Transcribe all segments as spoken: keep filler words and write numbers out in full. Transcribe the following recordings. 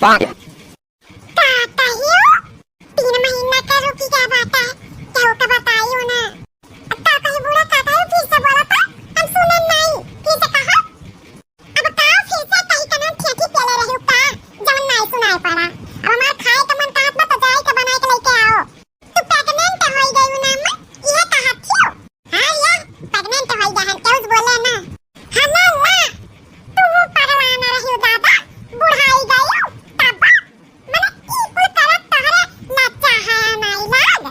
का कहियो? तीन महीना का रुकी का बात है, केहू का बताइयो ना। अब का कही बूढ़ा, का कही, फिर से बोला तो, हम सुने नहीं, फिर से कहा। अब का फिर से कही, कनन ठेठी पेले रही का, जवन नहीं सुनाई पड़ा। अब हमार खाए का मन कहत बा तो जाई के बनाई के लेके आओ। तू pregnant होई गई ना अम्मा, इहे कहत थियो। हाँ या, pregnant होई गहन, केहू से बोले ना। हमें ना, तू पगला ना रही दादा, बुढ़ाई गई, तब मने ई कुल करत तोहरे लज्जा है ना लाज।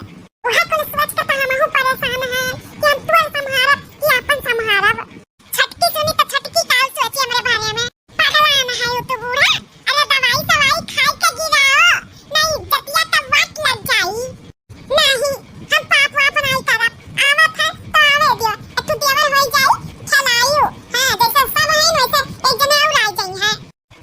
उहे कुल सोच के तो हमहू परेशान है कि हम तोर संभारब कि आपन संभारब। छटकी सुनी तो छटकी काल सोची हमरे बारे में। पगला ना है तू बूढ़ा, अरे दवाई सवाई खाई के गिराओ, नहीं इज्जतिया तो वाट लग जाई। नहीं, हम पाप वाप नहीं करब। आवत है तो आवे दियो। एक ठो देवर होई जाई, खेलाइयो। हाँ, जैसे सब हैं वैसे एक जने और आ जाई हैं।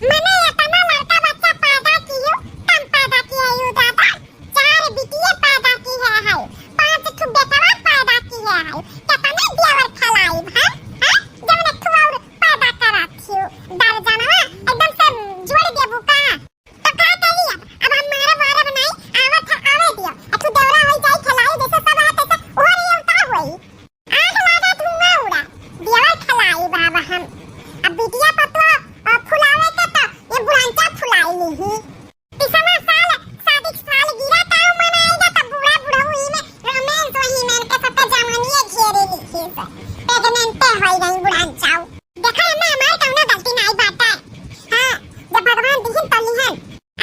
मने इतना लड़का बच्चा पैदा कियो, कम पैदा किए यू दादा। चार बिटिये पैदा की है, है। पाँच ठो बेटवा पैदा की है, है। कितने देवर खेलाइब, हाँ? हाँ? जब एक ठो और पैदा करा थियो, दर्जनवा एकदम से जोड़ देबू का? तो का करी अब? अब हम मारब वारब नाई, आवत है, आवे दियो। अथु दौरा होई जाई, खलाई जैसे सब है तैसे ओहर ये का होई? आग लागा धुआं उड़ा, देवर खलाई बाबा हम। अब बिटिया पतवा, अ, फुलावे के तो ये बुढ़ांचा फुलाई ली ही। तीसवा साल, शादी के साल गिरा ताऊ मनाएगा तो बूढ़ा बुढ़ऊ ई में romance वही में इनके सबके जवानिये घेरे लिखी से। Pregnant होई गई बुढ़ांचाऊ। देखा एमे हमार कौनो गलती नाई बाटे। हाँ, जब भगवान दिहिन तो लिहन।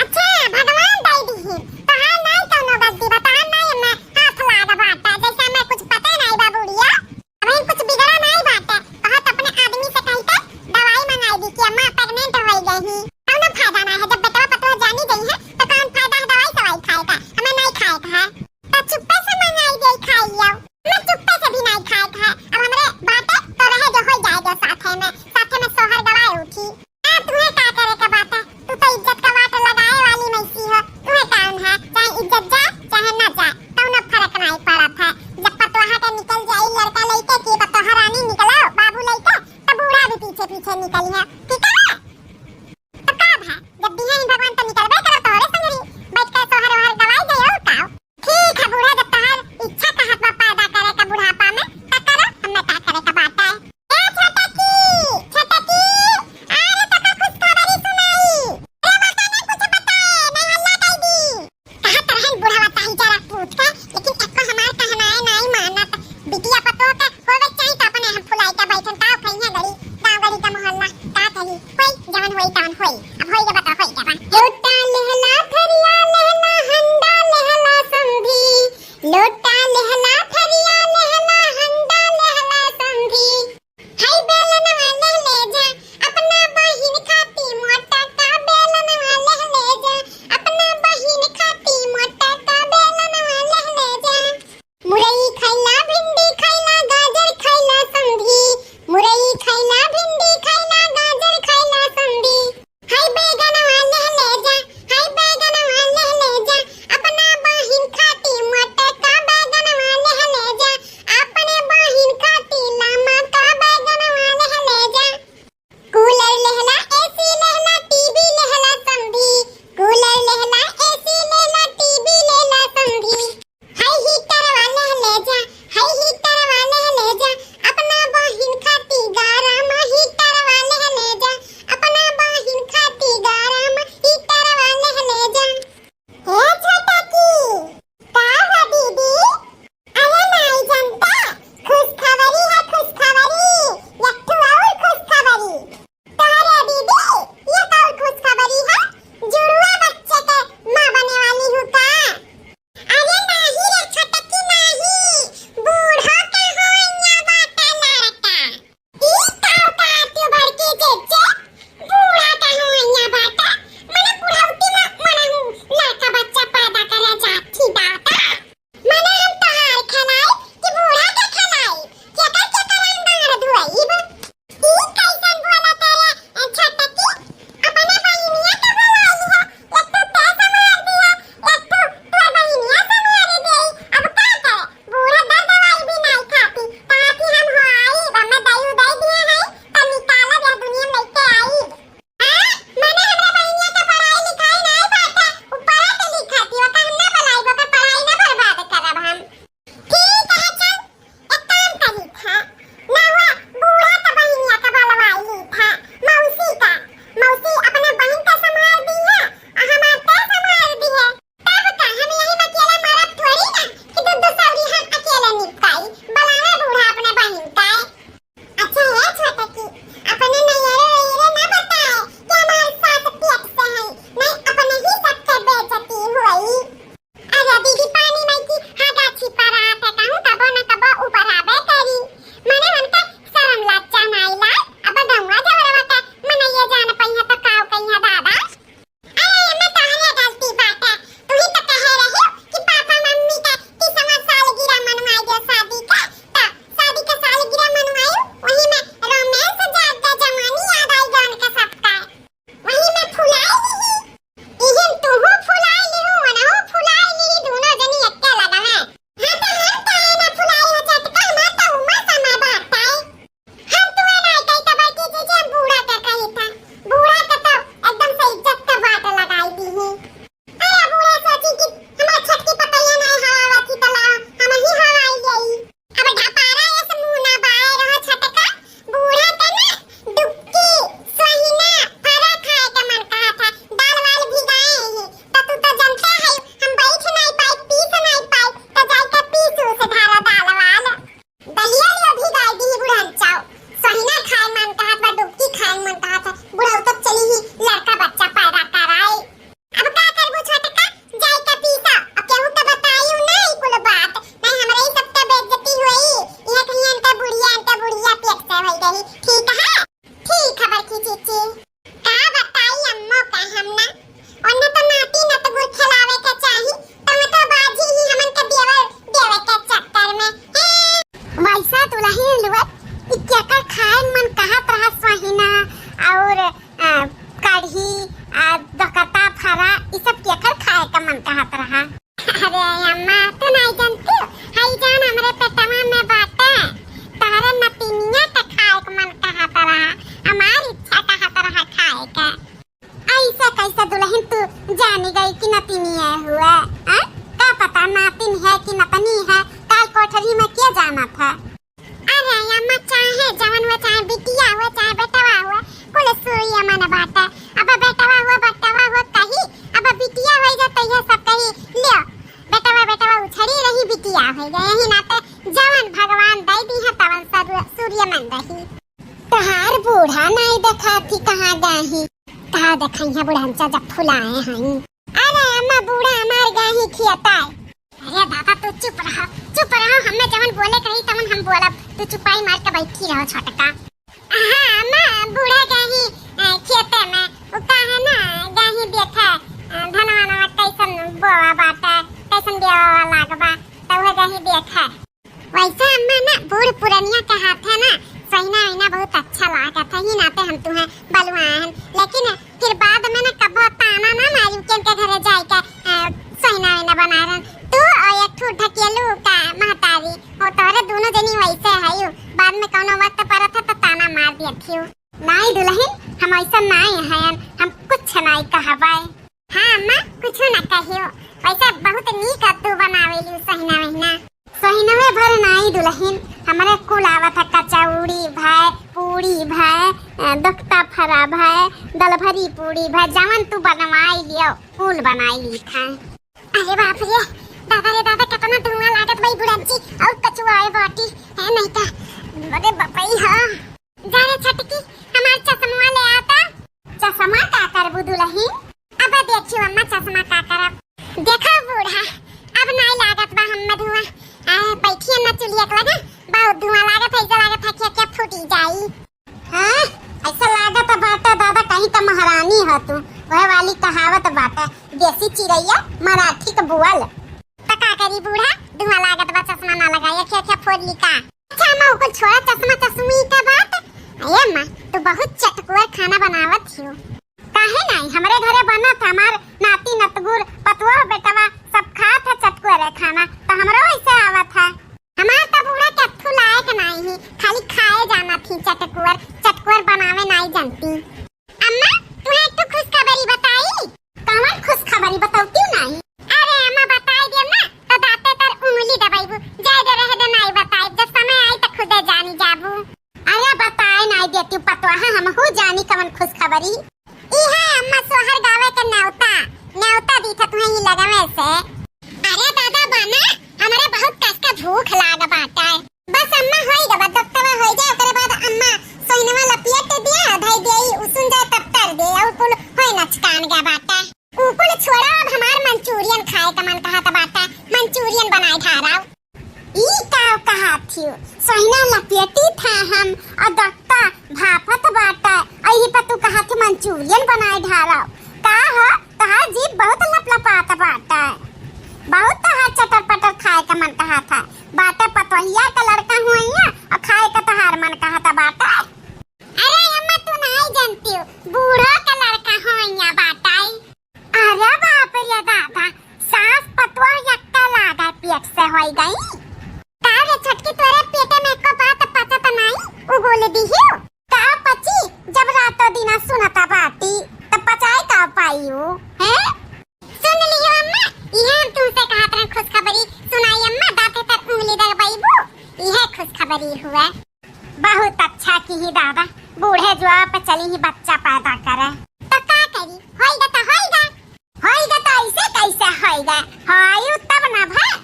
अच्छा, भगवान दे दिहिन, तोहार नाई कौनो गलती बा, तोहार नाई एमे हाथ लाग बाटे, जैसे हमें कुछ पता नाई बा बुढ़िया। अबहिन कुछ बिगड़ा नाई बाटे, बहुत अपने आदमी से कही के दवाई मंगाई दी कि अम्मा pregnant होई गई ही। कौनो फायदा नाई है, जब बेटवा पतोह जानी गई है तो कौन फायदा है दवाई सवाई खाए का, हमें नाई खाए का है। तो चुप्पे से मंगाई दे खाई लियो। मैं चुप्पे से भी नहीं खाए था। अब हमरे बाटे तो रहे जो होई जाए जो साथे में, साथे में सोहर गवाए उठी। आ, तुम्हें का करे का बाटे? तू तो इज्जत का वाट लगाए वाली मैसी हो। तुम्हें कौन है? चाहे इज्जत जाए, चाहे ना जाए, कौनो फर्क नहीं पड़त है। जब पतोहा के निकल जाई लड़का लइके कि पतोहा रानी निकलो, बाबू लइके, तो बूढ़ा भी पीछे पीछे निकली है। ठीक है? तो का भा, जब दिहे ही भगवान तो निकलबे करो तोहरे संगरी, बैठ के सोहर ओहर गवाई जाई और का। ठीक है बूढ़ा, जब तोहार इच्छा कहत बा पैदा करे का बुढ़ापा में, त करो, हमें का करे का बात है। ए छोटकी, छोटकी, अरे तो का खुशखबरी सुनाई। अरे माता ने कुछ बताए, नहीं हल्ला कर दी। कहत रहन बुढ़ावा ताही जरा पूत के, लेकिन एको हमार कहनाए नाई मानत। बिटिया पतोह के होवे के चाही त अपने हम फुलाई के बैठन, का खइहे गड़ी, गाँव गड़ी का मोहल्ला, का ठीक है, ठीक है बड़की चीची। का बताई अम्मो का हम ना, ओन्ने तो नाती नतगुर खेलावे के चाही, तो तो बाजी ही हमन के देवर देवे के चक्कर में। हैं? वैसा दुलहिन लुअत, ई केकर खाए मन कहत रहा सहिना, और, आ, कढ़ी, आ, दोकता फरा, ई सब केकर खाए का मन कहत रहा? अरे अम्मा, तू नाई जानती हो? हई जान हमरे पेटवा में बाटे, तहरे नतिनिया के खाए के मन कहत रहा, हमार इच्छा कहत रहा खाए के। ऐसे कैसे दुलहिन तू जानी गई कि नतिनिया हुआ? आ? का पता नातिन है कि नतनी है, काल कोठरी में के जानत है? अरे अम्मा, चाहे जवन हुआ, चाहे बिटिया हुआ, चाहे बेटवा हुआ, कुल सूर्य मन बाटे। अब बेटवा हुआ, बेटवा हुआ कही, अब बिटिया होई जा तो यह सब कही, "लियो, बेटवा, बेटवा उछड़ी रही, बिटिया होई गए।" यही नाते जवन भगवान दे दी है, तवन सर-, सूर्य मन रही। तहार बूढ़ा नाई देखाथी कहाँ गए ही? का देखई है बुढ़नचा जब फुलाए हैं। अरे अम्मा, बूढ़ा हमार गए ही खियताए। अरे दादा, तू चुप रहो, चुप रहो, हमें जवन बोले कही तवन हम बोलब, तू चुपाई मार के बैठी रहो छोटका। हाँ अम्मा, बूढ़ा गए ही, अ, खेते में, वो का है ना, गए ही देखे, अ, धनवा नवा कैसन बोवा बाटे, कैसन बेवा लागबा, तो वह गए ही देखे। वैसे अम्मा ना, बूढ़ पुरनिया के हाथे ना सहिना वहिना बहुत अच्छा लागत है, ही नाते हम तुहें बलुआए हैं। लेकिन फिर बाद में ना कबो ताना ना मारी के इनके घरे जाए के, अ, सहिना वहिना बनाए रहन। तू और एक ठू ढकेलू का महतारी हो, तोहरे दोनों जनी वैसे है यू। बाद में कौनो वक्त परत है तो ताना मार दिया थियू। नाई दुलहिन, हम ऐसा नाई हयन, हम कुछ नाई कहबै। हाँ अम्मा, कुछ न कहियो, वैसे बहुत नीक तू बनावेलू सहिना वहिना। सहिनवे भर नाई दुलहिन, हमरे कुल आवत है, कचौड़ी भय, पूड़ी भय, अ, दोकता फरा भय, दलभरी पूड़ी भय, जवन तू बनवाई लियो, कुल बनाई ली था। अरे बाप रे, दादा रे दादा, कितना धुआं लागत बा ई बुढ़ाची, और कचुआए बाटी है नहीं का। अरे बपई हाँ। जा रे छटकी, हमार चश्मा ले आता। चश्मा का करबू दुलहिन? अब देखियो अम्मा, चश्मा का करब। देखो बूढ़ा, अब नाई लागत बा हम्मे धुआं। आ, बैठिए ना चुलिया के लगे, बहुत धुआं लागत है, ऐसा लागत है कि, कि फूटी जाई। हाँ, ऐसा लागत बाटे दादा, कहीं का महारानी हो तू। वह वाली कहावत बाटे, "देसी चिरैया मराठी के बोल।" त का करी बूढ़ा, धुआं लागत बा, चश्मा ना लगाई, अखिया, अखिया फोड़ ली का? अच्छा अम्मा, उ कुल छोड़ा, चश्मा चश्मी का बात। अये अम्मा, तू बहुत चटकुआ खाना बनावत हियो। काहे नाई, हमरे घरे बनत है, हमार नाती नतगुर, पतुआ बेटवा सब खात है चटकुआ रे खाना, तो हमरो वैसे आवत है। हमार तो बूढ़ा कत्थू लायक नाई ही, खाली खाए जाना थी चटकुअर, चटकुअर बनावे नाई जानती। अम्मा, तुहे एक ठो खुशखबरी बताई? कवन खुशखबरी बतौती नाई? अरे अम्मा, बताई देब ना, तो दांते तर उंगली दबाइबू। जाए दे, रहे दे, नाई बताई, जब समय आई तो खुदे जानी जाबू। अरे बताए नाई देती पतवा, हमहू जानी कवन खुशखबरी। इहे अम्मा सोहर गावे के न्योता, न्योता दी था तुहे ही लगवे से। अरे दादा बाना, हमरे बहुत कस का भूख लाग बाटे। बस अम्मा होई गवा, दोक्तवा होई जाए, ओकरे बाद अम्मा सोइनवा लपियट दिया, धई देई, उसुन जाए तब तर दे, और कुल होई नचकान गया बाटे। ऊ कुल छोड़ा, अब हमार मंचूरियन खाए का मन कहत बाटे, मंचूरियन बनाए ढाराव। ई का कहा थियो? सोइना लपेटी था हम, और दक्ता भाफत बाटे, अही पर तू कहा थी मंचूरियन बनाए ढाराव। का हो, तोहार जीभ बहुत लपलपात बाटे, बहुत तोहार चटर पटर खाए का मन कहा था। बाटे पतोहिया का लड़का हुआ और खाए का तोहार मन कहा था बाटे। अरे अम्मा, तू नाई जानती हो, बूढ़ो का लड़का होइया बाटाई। अरे बाप रे दादा, सास पतोह यक्का लागा पेट से होई गई। का रे छोटकी, तोरे पेटे में एको बात पचत नाई, उगोल दिहियो। का पची, जब रातो दिना सुनता बाटी, तब पचाए का पाई ऊ, हैं? सुन लियो अम्मा, इहे हम तुमसे कहत रहे खुशखबरी। सुनाई अम्मा, दांते तर उंगली दबाइबू, इहे खुशखबरी हुआ। बहुत अच्छा की ही दादा, बूढ़े जुआ पे चली ही बच्चा पैदा करे। तो का करी, होइगा तो होइगा। होइगा तो ऐसे कैसे होइगा? होयू तब ना भा।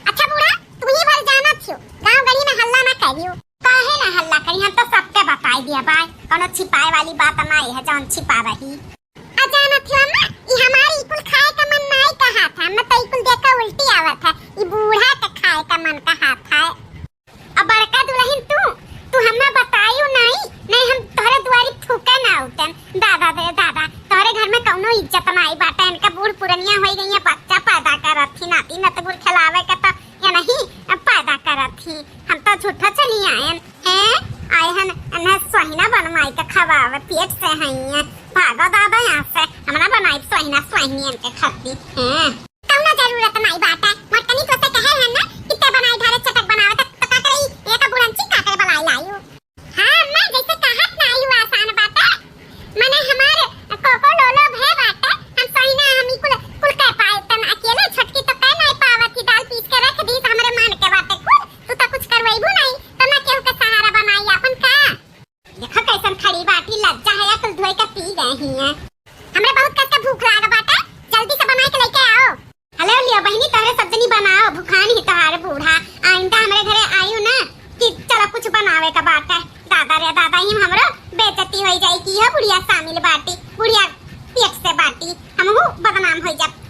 अच्छा बूढ़ा, तू ही भर जाना थियो, गांव गली में हल्ला ना करियो। काहे ना हल्ला करी, हम तो सबके बताई दिया बाय, कोनो छिपाए वाली बात ना है जौन छिपा रही। आ जाना थियो अम्मा, ई हमार ई कुल खाए का मन नाई कहा था, हमें तो ई कुल देख के उल्टी आवत है, ई बूढ़ा के खाए का मन कहा था। अब बड़का दुलहिन तू, तू हमें बतायू नाई, पेट से हइया। भागो दादा यहाँ से, हमरा बनाई सोहिना सोहिनी इनके खाती। हैं? कौनो जरूरत नहीं बाटे। मोटकनी तो से कहे है ना कि ते बनाई ढारे चटक बनावे, त, त का करे ई? ये तो बुढ़ंची का करे बलाई लायू। हाँ अम्मा, जैसे कहत ना आयु आसान बाटे। मने हमार कोको लोलो भे बाटे, हम सोहिना हम ई कुल, कुल कह पाए तन अकेले। छोटकी तो कह नहीं पावत ही, दाल पीस के रख दी, हमरे मान के बाटे कुल। तू तो कुछ करवैबू नहीं, तो ना केहू के सहारा बनाई आपन का। देखो कैसन खड़ी बाटी, लज्जा है या कुल धोई के पी गए ही हैं। हमरे बहुत कस के भूख लाग बाटे, जल्दी से बनाई के लेके आओ। हले लिया बहिनी, तोहरे सब जनी बनाओ, भुखान ही तोहार बूढ़ा। आइंदा हमरे घरे आयु ना कि चलो कुछ बनावे का बाटे। दादा रे दादा, ई हमरो बेइज्जती होई जाई कि यह बुढ़िया शामिल बाटी, बुढ़िया पेट से बाटी, हमहू बदनाम होई जाब।